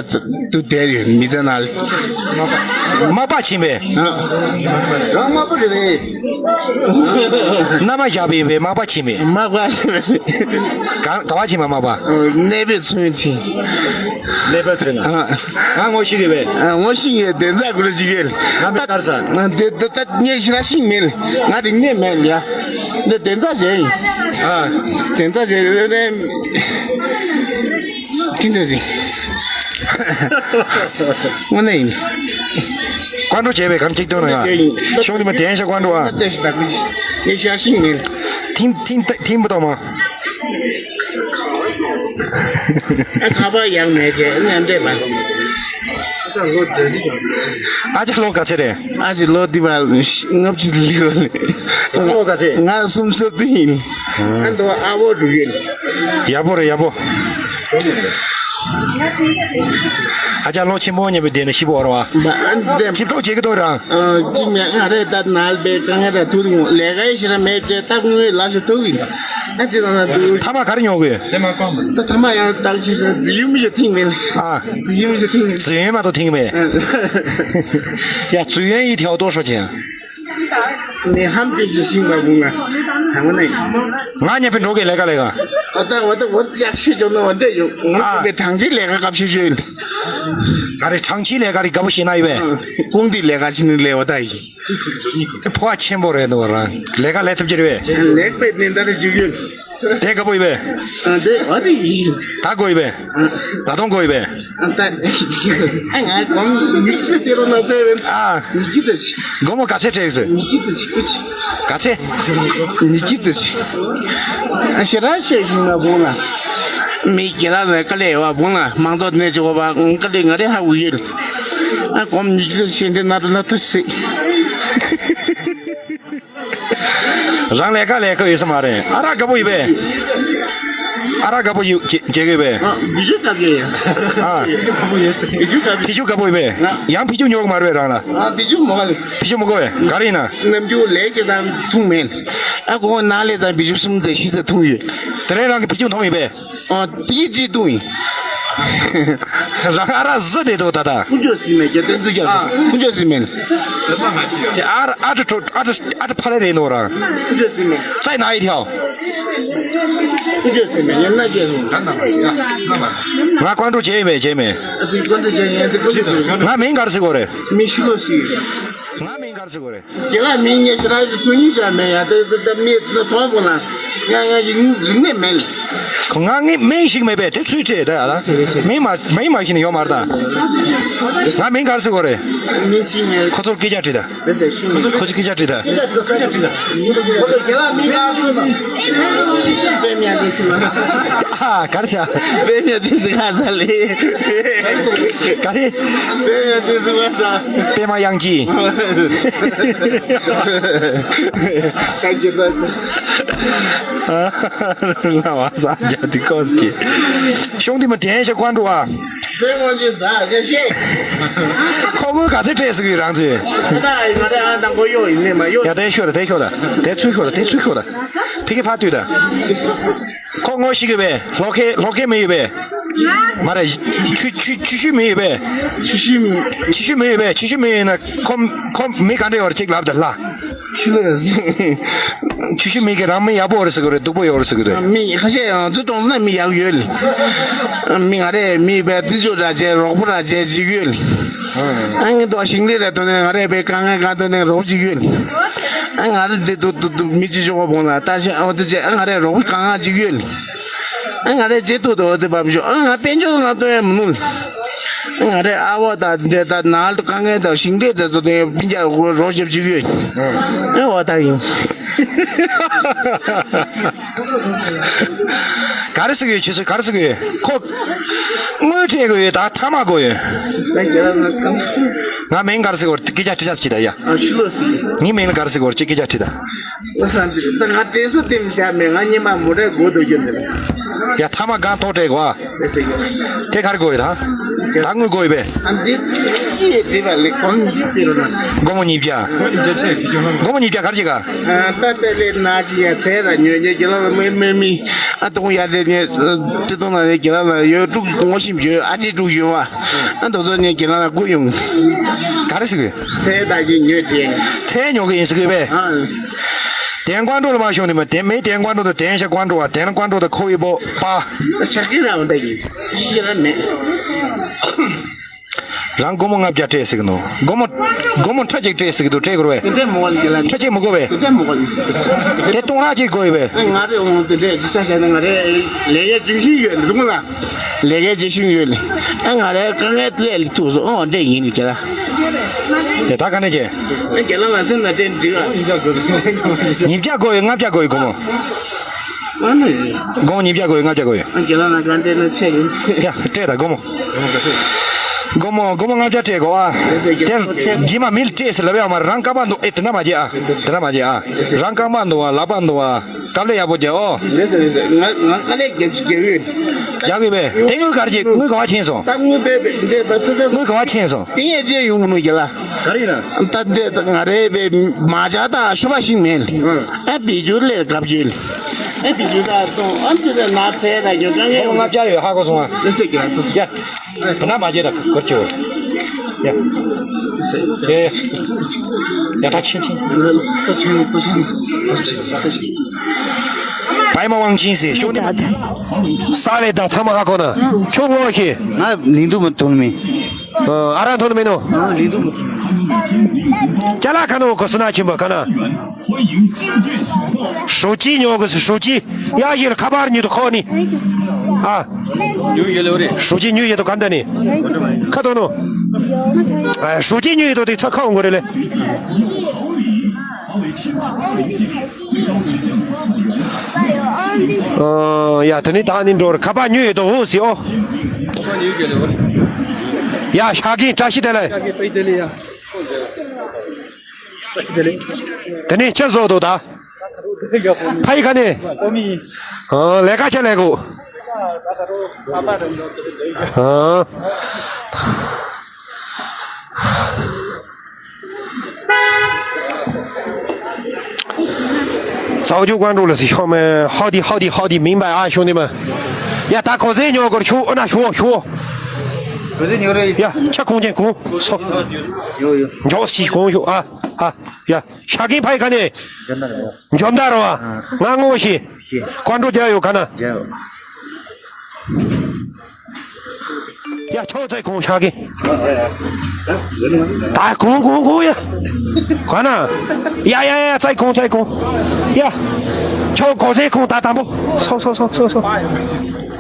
དུ་དེ་ཡོད་མི་ཚེ་ནང་ལ། མ་པ་ཕྱིན་པས། ཨ། རང་མ་པ་རེད་པས། མནའ་མ་བཞག་པའི་པའི་མ་པ་ཕྱིན་པས། མ་པ་ཕྱིན་པས། ག་ག་བ་ཕྱིན་པ་མ་པ། ཨ་གནས་པའི་ཚུན་ཕྱིན། གནས་པའི་ཚུན་ན། ཨ་ང་ངོ་ཤེས་ཀྱི་པས། ཨ་ངོ་ཤེས་ཀྱི་དེ་ཚ་གུ་རུ་ཞིག་ཡོད། ང་མི་དཀར་ས། ཨ་དེ་དེ་ད་ངས་ཤི་ར་ཤིང་མེད། ང་དེ་ནས་མེད་ཡ། འདི་དེ་ཚ་བྱས་ཡིན། ཨ། དེ་ཚ་བྱས་ཡིན། ཅི་འདྲ་ཟིན། དངོས་གནས་ཡིན། ཀོན་ཀྲོ་བྱས་པའི་གམ་གཅིག་སྟོན་ན་ཡ། ཤོང་དེ་མ་དེན་ཤ་ཀོན་ཀྲོ་ཨ། ལྟ་ཞིག་ལྟ་དགོས་ཤིག་ངས་ཤ་ཤིང་མིན། ཐིམ་ཐིམ་ཐིམ་པོ་དང་མ། ཨ་ཁ་པར་ཡང་མེད་ཅེས་མཉམ་འབྲེལ་པ། ཨ་ཅག་ལོ་ག་ཚད་རེད། ཨ་ཅག་ལོ་དེ་བ་ལྔ་བཅུ་ལི་བ་ལི། ལོ་ག་ཚད། ང་སུམ་སོ་བདུན་ཡིན། ཨ་འདོ་ཨ་བོ་འགྲོ་གི་ཡིན། ཡག་པོ་རེད་ཡག་པོ། ཨ་ཅག་ལོ་ཆེན་པོ་ཉེ་བའི་དེ་ནས་ཤི་བོ་ར་བ། ཤི་ཐོག་བྱེད་ཀྱི་ཐོག་རང་། གཅིག་ནས་ང་རེ་ད་ནལ་པའི་དཀའ་ངལ་ར་ཐུག་ལས་ཀ་ཡེ་ཤེས་ར་མེད་ཅེས་ད་དངུལ་ལ་ཤི་ཐུག་ཡིན། ཨ་ཅེ་ན་ན་དུ། ཐ་མ་ག་རེ་ཉོ་དགོས། ད་ཐ་མ་ཡང་ད་ཅི་རྫི་ཡུམ་ཡོད་ཐིང་མེད། ཨ། རྫི་ཡུམ་ཡོད་ཐིང་མེད། རྫི་ཡུམ་མ་གཏོགས་ཐིང་མེད། ཡ་རྫི་ཡུམ་ཡི་ཐེའོ་ཏོ་ཧྲོ་ཅན། ནས་ཧམ་ཅིག་ཅིག་ཤིང་མ་བུང་ང་། ཧ་མ་ནས། ང་ཉེ་པའི་འགྲོ་གི་ལས་ཀ་ལས་ཀ། ཨ་ད་བ་ད་བ་ཅག་ཤི་ཅོ་ན་བ་འདྲ་ཡོད། ང་ཨ། པའི་གྲངས་ཅིག་ལས་ཀ་སྐབས་ཤིག་ཅོ་ཡིན། ག་རེ་གྲངས་ཅིག་ལས་ཀ་རི་དགའ་པོ་ཤེས་ན་ཡོད་པས། ཀུང་དི་ལས་ཀ་ཅི་ནི་ལས་བ་ད་ཡིན། དེ་ཕོ་བ་ཆེན་པོ་རེད་འདུག་རང་ལས་ཀ་ལས་ཐུབ་ཀྱི་རེད་པས། ལེགས་པའི་ནི་འདར་ཅིག་ཡོད། དེ་དགའ་པོ་ཡོད་པས། ཨ་དེ་ཨ་དེ་ཡིན། ད་དགོས་ཡོད་པས། ད་དུང་དགོས་ཡོད་པས། ཨ་ད་ཨ་ང་གོང་ཉིག་སི་དེ་རོ་ན་སེ་བེན། ཨ། ཉིག་སི་ཅི། སྒོར་མོ་ག་ཚད་སྤྲད་ཟེར། ཉིག་སི་ཅི་ཀུ་ཅི། ག་ཚད། ཉིག་སི་ཅི། ཨ་ཤེ་ར་ཤེ་ཤིང་ན་བོང་ལ། མི་གེ་ལ་ནས་ཀ་ལས་བ་བོང་ལ་མང་ཚོགས་ནས་ཅོ་བ་ཀ་ལས་ང་རེ་ཧ་གུ་ཡོད། ཨ་གོང་ཉིག་སི་ཤེ་འདི་ན་རུ་ལ་ཐུ་སི། རང་ལས་ཀ་ལས་ཀ་ཡོད་ས་མ་རེད། ཨ་རག་དགའ་པོ་ཡོད་པས། ཨ་རག་དགའ་པོ་ཡོད་ཅེ་ཅེ་གོ་པས། ཨ་བི་ཇུ་དགའ་གི་ཡ། ཨ་བི་ཇུ་དགའ་པོ་ཡོད་པས། ཡང་བི་ཇུ་ཉོ་གི་མ་རེད་པས་རང་ལ། ཨ་བི་ཇུ་མོ་ག་ལ། བི་ཇུ་མོ་གོ་པས་ག་རེ་ཡིན་ན། ནམ་རྒྱུན་ལས་ཀྱི་དང་འཐུང་མེད། ཨ་ཁོ་ན་ལས་དང་བི་ཇུ་གསུམ་ཙེ་ཤི་ཙེ་འཐུང་ཡོད། དེ་རིང་རང་གི་བི་ཇུ་མཐོང་ཡོད་པས། ཨ་དེ་ཅི་འཐུང་ཡིན། རང་ཨ་རག་ཟི་དེ་དོ་ད་ད། ཀུན་སྤྱོད་ཟིན་མེད་ཀྱི་དོན་དུ་ཀྱང་ཀུན་སྤྱོད་ཟིན་མེད། དེ་ཨ་རག་ཨ་ཏྲ་ཨ་ཏྲ་ཨ་ཏྲ་ཕ་རེ་རེད་ནོ་རང་། ཀུན་སྤྱོད་ཟིན་མེད། ཙའི་ན་ཡི་ཐེའོ། ཀུན་སྤྱོད་ཟིན་མེད་ཡིན་ན་ཀྱེ་ཧུང་། ང་ཀོན་ཀྲོ་བྱས་ཡིན་མེད་བྱས་མེད། ཨ་ཙི་ཀོན་ཀྲོ་བྱས་ཡིན་དེ་ཀུན་སྤྱོད་ཟིན་མེད། ང་མིང་ག་རེ་ཟེར་གོ་རེད། མི་ཤི་ལོ་ཤི། ང་མིང་ག་རེ་ཟེར་གོ་རེད། རྒན་ལགས་མིང་ངས་ཞེ་དྲག་གི་ཐུགས་མཉེས་བྱས་མེད་ཡ། དེ་དེ་དེ་མི་དེ་དོན་པོ་ལ་ང་ང་ཡིན་རིག་གནས་མེད། ཁོ་ང་ངའི་མིང་ཞིག་མེད་པས་དེ་ཚུལ་ཁྲིད་དེ་ཨ་ལ། མིང་མ་མིང་མ་ཤེས་ནས་ཡོད་མ་རེད་ད། ང་མིང་ག་རེ་ཟེར་གོ་རེད། མིང་ཤེས་མེད། ཁོ་ཚོར་སྐད་ཆ་དྲིས་ད། དེ་ཟེར་ཤེས་མེད། ཁོ་ཚོར་སྐད་ཆ་དྲིས་ད། རྒན་ལགས་མིང་ག་རེ་ཟེར་གོ་རེད། པད་མ་དེ་ཟེར་མ། ཨ་ག་རེ་བྱ། པད་མ་དེ་ཟེར་ག་ཟ་ལེ། ག་རེ། པད་མ་དེ་ཟེར་མ་ཟ། པད་མ་དབྱངས་སྐྱིད། ལ་བ་ས་རྒྱ་དི་ཀོ་སི་ཀི། ཤོང་དི་མ་དྲན་ཤ་ཀོན་ཀྲོ་ཨ། ཁོ་མོས་ག་ཚོད་སྤྲད་ཟེར་གི་རང་ཚོས། ཡ་དེ་ཤོད་ད་དེ་ཤོད་ད་དེ་ཚུར་ཤོད་ད་དེ་ཚུར་ཤོད་ད། ཕི་ཀི་ཕ་ཏུས་ད། ཁོ་ངོ་ཤེས་གི་བས། ལྷོ་ཁའི་ལྷོ་ཁའི་མི་ཡོད་པས། མ་རེད། ཆུ་ཆུ་ཆུ་ཤུལ་མི་ཡོད་པས། ཆུ་ཤུལ་མི། ཆུ་ཤུལ་མི་ཡོད་པས། ཆུ་ཤུལ་མི་ཡོད་ན་ཁོ་ཁོ་མི་ག་འདྲ་ཡོད་རེད་ཅིག་ལབ་ད་ལ། ཆུ་ལ་རེད། ཆུ་ཤུལ་མི་གི་རང་མི་ཡག་པོ་རེད་ཟེར་གི་རེད། སྡུག་པོ་ཡོད་རེད་ཟེར་གི་རེད། མི་ཁ་ཤས་ཡང་ཚུར་གྲོང་ཚོ་ན་མི་ཡག་ཡོད་ལ། མི་ང་རེ་མི་བས་དུས་ཚོད་ར་བྱས་རོགས་པོ་ར་བྱས་ཅིག་ཡོད་ལ། ཨ་ངའི་ཐོག་ཞིང་ལས་ར་ཐོན་ནས་ང་རེ་བས་དཀའ་ངལ་གང་ཐོན་ནས་རོགས་ཅིག་ཡོད་ལ། ཨ་ང་རེ་འདི་དུ་དུ་དུ་མི་ཅི་ཆོག་པ་བོང་ལ་ལྟ་ཞིང་ཨོ་དེ་བྱས་ཨ་ང་རེ་རོགས་པ་གང་གང་ཅིག་ཡོད་ལ། ཨ་ང་རེ་ཅི་ཐུག་ཏུ་ཨོ་དེ་བབ་ཤོག་ཨ་ང་དཔལ་འབྱོར་ང་སྟོན་ཡ་མི་ནུས་ལ། ཨ་ང་རེ་ཨ་བ་དང་འདྲེ་དང་ནང་ལ་དཀའ་ངལ་དང་ཞིང་ལས་དེ་ཚོ་དེ་སྤུན་ཀྱག་རོགས་རྒྱབ་ཅིག་ཡོད། ཨ་བ་དག་ཡིན། ག་རེ་ཟེར་གི་ཡོད། ཁྱོད་ཚོས་ག་རེ་ཟེར་གི་ཡོད། ཁོ་དངུལ་སྤྲད་དགོས་ཡོད། ད་ཐ་མག་དགོས་ཡོད། ད་རྒན་ལགས་ང་གང་། ང་མིང་ག་རེ་ཟེར་གི་ཡོད། སྐད་ཆ་དྲིས་ད་ཅི་ད་ཡ། ཨ་ཤི་ལོ་ཟེར་གི། ངའི་མིང་ལ་ག་རེ་ཟེར་གི་ཡོད། ཅི་སྐད་ཆ་དྲིས་ད། ཨོ་སང་དེ་ད་ང་དྲན་གསོ་དེ་མི་བྱ་མེད། ང་སྙེ་མ་མོ་ཊ་སྒོ་དོ་རྒྱུ་འདི་ལ། ཡ་ཐ་མག་གང་ཐོག་སྤྲད་དགོས་ཨ། དེ་ག་རེ་དགོས་ཡོད་ད། ད་དངུལ་དགོས་ཡོད་པས། ཨ་འདི་ཅི་ཡེ་དྲིས་པ་ལས་གོང་ནས་སྟེར་རོགས་གནང་། སྒོར་མོ་ཉིས་བརྒྱ། སྒོར་མོ་ཉིས་བརྒྱ་ག་རེ་བྱེད་ག། ཨ་ད་ལྟ་ལས་ན་ཅི་ཡ་ཚེ་ར་ཉོས་ཉོས་རྒན་ལགས་ལ་མི་མི་མི། ཨ་དུང་ཡ་དེ་ནས་ཁྲི་སྟོང་ལ་རྒན་ལགས་ལ་ཡོད་དྲུག་ངོ་ཤེས་བྱོས། ཨ་ཅེ་དྲུག་ཡོད་བ། ཨ་དོ་ཚོ་ནས་རྒན་ལགས་ལ་སྒུག་ཡོང་། ག་རེ་ཟེར་གི། ཚེ་ད་གི་ཉོས་དེ། ཚེ་ཉོ་གི་ཡིན་ཟེར་གི་པས། ཨ། དན་ཀོང་ཀྲུའུ་ལ་མ་ཤོང་དེ་མ་དན་མེད། དན་ཀོང་ཀྲུའུ་དང་དན་ཞ་ཀོང་ཀྲུའུ་བ། དན་ཀོང་ཀྲུའུ་དང་ཁོ་ཡི་པོ་པ། ཆ་ཀི་ར་འོ་འདྲ་ཡིན། ཡིད་ཀྱི་ར་མེད། རང་སྒོར་མོ་ལྔ་བརྒྱ་སྤྲད་ཟེར་གི་ནོ། སྒོར་མོ། སྒོར་མོ་ཁྲི་གཅིག་སྤྲད་ཟེར་གི་འདུག་སྤྲད་དགོས་རེད་པས། དེ་འདྲ་མོ་ག་ལ་གི་ལ། ཁྲི་གཅིག་མི་དགོས་པས། དེ་འདྲ་མོ་ག་ལ། དེ་སྟོང་ཕྲག་གཅིག་དགོས་ཡོད་པས། ང་རེ་འོང་དེ་འདྲ་ཅི་ཆ་བྱས་ན་ང་རེ་ལས་ཀའི་ཇུས་ཤིག་ཡོད་ལ་འདུག་ལ། ལས་ཀའི་ཇུས་ཤིག་ཡོད་ལ། ཨ་ང་རེ་དཀའ་ངལ་སླེབས་ལ་ཐུག་སོང་། ཨོ་འདྲ་ཡིན་ལ་ཅི་ལ། དེ་ད་ག་ནས་བྱས། ཨ་རྒན་ལགས་ང་སེམས་ན་དེ་འགྲིག་ཨ། ཉིས་བརྒྱ་དགོས་ཡོད། ལྔ་བརྒྱ་དགོས་ཡོད། སྒོར་མོ། ཨ་ནི། སྒོར་མོ་ཉིས་བརྒྱ་དགོས་ཡོད། ལྔ་བརྒྱ་དགོས་ཡོད། ཨ་རྒན་ལགས་ང་ག་འདྲ་ན་ཆེ་ཡིན། ཡ་སྤྲད་ད་སྒོར་མོ། སྒོར་མོ། སྒོར་མོ་ལྔ་བརྒྱ་སྤྲད་དགོས་ཨ། དེ་རྗེས་མ་མི་ལ་སྤྲད་ཟེར་ལབ་ཡ་མ་རེད། རང་བཀག་པ་འདུག་ཨེ་དེ་འདྲ་མ་བྱེད་ཨ། དེ་འདྲ་མ་བྱེད་ཨ། རང་བཀག་པ་འདུག་བ། ལག་པ་འདུག་བ། དཀའ་ལས་ཡག་པོ་བྱེད་ཨོ། རེད་ཟེར་རེད་ཟེར། ང་ང་དཀའ་ལས་རྒྱབ་ཅིག་རྒྱབ་ཡོད། རྒྱག་གི་བས། དེ་དངུལ་ག་རེ་བྱེད། དངུལ་ག་བ་ཕྱིན་སོང་། ད་དངུལ་པས་པས་འདས་པ་ཚོ་ཚོ། དངུལ་ག་བ་ཕྱིན་སོང་། དེ་ཡས་བྱས་ཡོང་གི་མི་རྒྱ་ལ། ག་རེ་ཡིན་ན། ད་འདས་ད་ང་རེ་པས་མ་བྱ་ད་ཤོ་བ་ཞིག་མེད་ལ། ཨ་བི་ཇུ་ལས་དགའ་བྱེད་ལ། ཨ་བི་ཇུ་ད་ཏོང་ཨ་ཅི་ད་ན་ཚེ་ད་ཡོད་གང་ངས་ལྔ་བརྒྱ་ཡོད། ཧ་གོ་སོང་ཨ། ལ་སེ་གི་ལ་ཏོ་སི། ཡ། དེ་ན་མ་བྱེད་ད་གར་ཆེ་བོ། ཡ། ཡ་ད་ཕྱིན་ཕྱིན། ད་ཕྱིན་ད་ཕྱིན། པའི་མ་དབང་ཆིན་ཟེར་ཤོག་དེ་མ། ས་ལེ་ད་ཚང་མ་ཧ་གོ་ན། ཁྱོད་ངོ་ཤེས། ང་ལིང་དུ་མ་ཐོན་མིན། ཨ་ར་ཐོན་མིན་ནོ། ལིང་དུ་མ་ཐོན་མིན། ཅ་ལག་ཁ་ནོ་གོ་སུ་ན་ཆིན་པ་ཁ་ན། 手机ཉོ་གི་སུ་手机། ཡ་ཡིར་ཁ་པར་ཉོ་དུ་ཁོ་ནི། ཨ།手机ཉོ་ཡེ་དོ་ག་འདྲ་ནི། ཁ་དོ་ནོ། ཨ་手机ཉོ་ཡེ་དོ་དེ་ཚ་ཁ་འོང་གོ་རེ་ལེ། ཨ་ཡ་དེ་ནི་ད་ནི་འགྲོ་ར་ཁ་པར་ཉོ་ཡེ་དོ་འོ་སི་ཨོ། ཡ་ཤ་གི་བཀྲ་ཤིས་བདེ་ལེགས། དེ་ནས་ཅི་བཟོ་འདུག་ད། ཕ་ཡི་ཁ་ནས། ཨ་ལས་ཀ་ཆ་ལས་གོ། ཨ། 早就关注了，兄弟们，好的，好的，好的，明白啊，兄弟们。ཡ་ད་གོ་ཟེ་ཉོ་གོ་ཆུ་ཨ་ན་ཆུ་ཆུ། གོ་ཟེ་ཉོ་རེད། ཡ་ཆ་ཁུང་ཅན་ཁུང་སོ། ཡོ་ཡོ། འཇོག་སི་ཁུང་ཞུ་ཨ་ཨ། ཡ་ཤ་གིན་ཕ་ཡི་ཁ་ནས། འཇོམ་ད་རོ་ཨ། ང་ངོ་ཤེས། ཤེས། ཀོན་ཀྲོ་རྒྱ་ཡོད་ཁ་ན། རྒྱ་ཡོད། ཡ་ཆོ་ཙེ་ཁུང་ཤ་གིན། ད་ཁུང་ཁུང་ཁུང་ཡ། ཁ་ན། ཡ་ཡ་ཡ་ཙེ་ཁུང་ཙེ་ཁུང་། ཡ། ཆོ་གོ་ཟེ་ཁུང་ད་དང་པོ། སོ་སོ་སོ་སོ་སོ།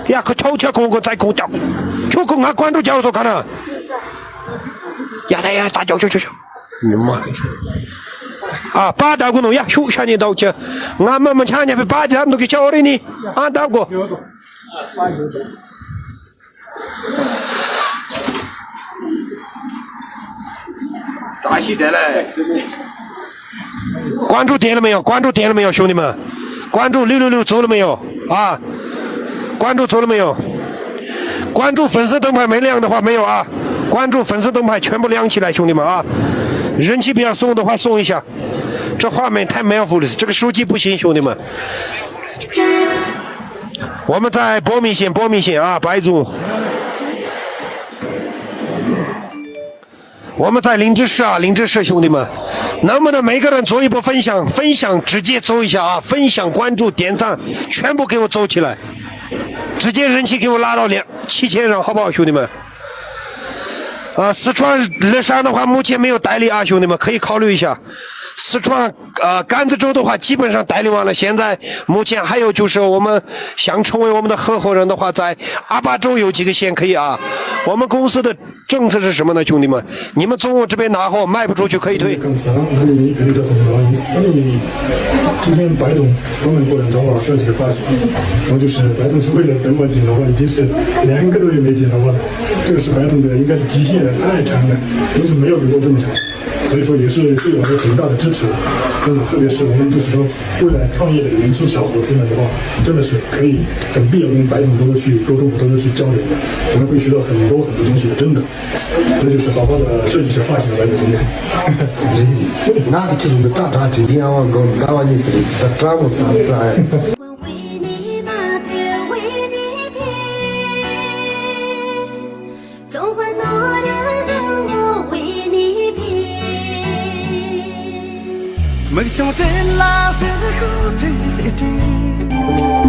ཡ་ཁོ་ཆོ་ཆོ་ཁུང་ཁུང་ཙེ་ཁུང་ཀྱོག་ཁྱོ་ཁོ་ང་ཀོན་ཀྲོ་རྒྱ་ཡོད་སོ་ཁ་ན། ཡ་ད་ཡ་ད་ཀྱོག་ཀྱོག་ཀྱོག་ཀྱོག་ཉི་མ། ཨ་པ་ད་གུ་ནོ་ཡ་ཤུག་ཤ་ཉེ་ད་ཀྱ། ང་མ་མ་ཆ་ཉ་པའི་པ་ཇ་འདུག་གི་ཆ་འོ་རེ་ནི། ཨ་ད་གོ། བཀྲ་ཤིས་བདེ་ལེགས། ཀོན་ཀྲུ་དེ་ལ་མི་ཡོང་། ཀོན་ཀྲུ་དེ་ལ་མི་ཡོང་། ཤུ་ནི་མ། ཀོན་ཀྲུ་ལུ་ལུ་ལུ་ཚོ་ལ་མི་ཡོང་། ཨ། ཀོན་ཀྲུ་ཚོ་ལ་མི་ཡོང་། ཀོན་ཀྲུ་粉丝灯牌没亮的话没有啊。ཀོན་ཀྲུ་粉丝灯牌全部亮起来，兄弟们啊！人气不要送的话送一下，这画面太模糊了，这个手机不行，兄弟们。我们在博米县，博米县啊，白族。 我们在林芝市啊，林芝市兄弟们，能不能每个人做一波分享？分享直接做一下啊！分享、关注、点赞，全部给我做起来，直接人气给我拉到两七千人，好不好，兄弟们？啊，四川乐山的话，目前没有代理啊，兄弟们可以考虑一下。四川，呃，甘孜州的话，基本上代理完了。现在目前还有就是我们想成为我们的合伙人的话，在阿坝州有几个县可以啊。我们公司的政策是什么呢，兄弟们？你们中国这边拿货卖不出去可以退。 今天白总专门过来找我设计的发型，然后就是白总是为了等我剪头发，已经是两个多月没剪头发了。这个是白总的应该是极限了，太长了，为什么没有留过这么长？所以说也是对我的挺大的支持，真的，特别是我们就是说未来创业的年轻小伙子们的话，真的是可以很必要跟白总多多去沟通，多多去交流，我们会学到很多很多东西的，真的。所以就是好好的设计一下发型来的今天。 ང་གི་ཁྱེད་ཚོ་འདི་སྐྲ་དྲ་དྲི་དྲི་ཨ་ཝ་གོ་ད་བ་གཉིས་ཟེར་ད་སྐྲ་མོ་ཚང་སྐྲ་ཨེ། མིག་ཆུང་སྤྲིན་ལ་ཟེར་གོ་སྤྲིན་ཟེར་སྤྲིན།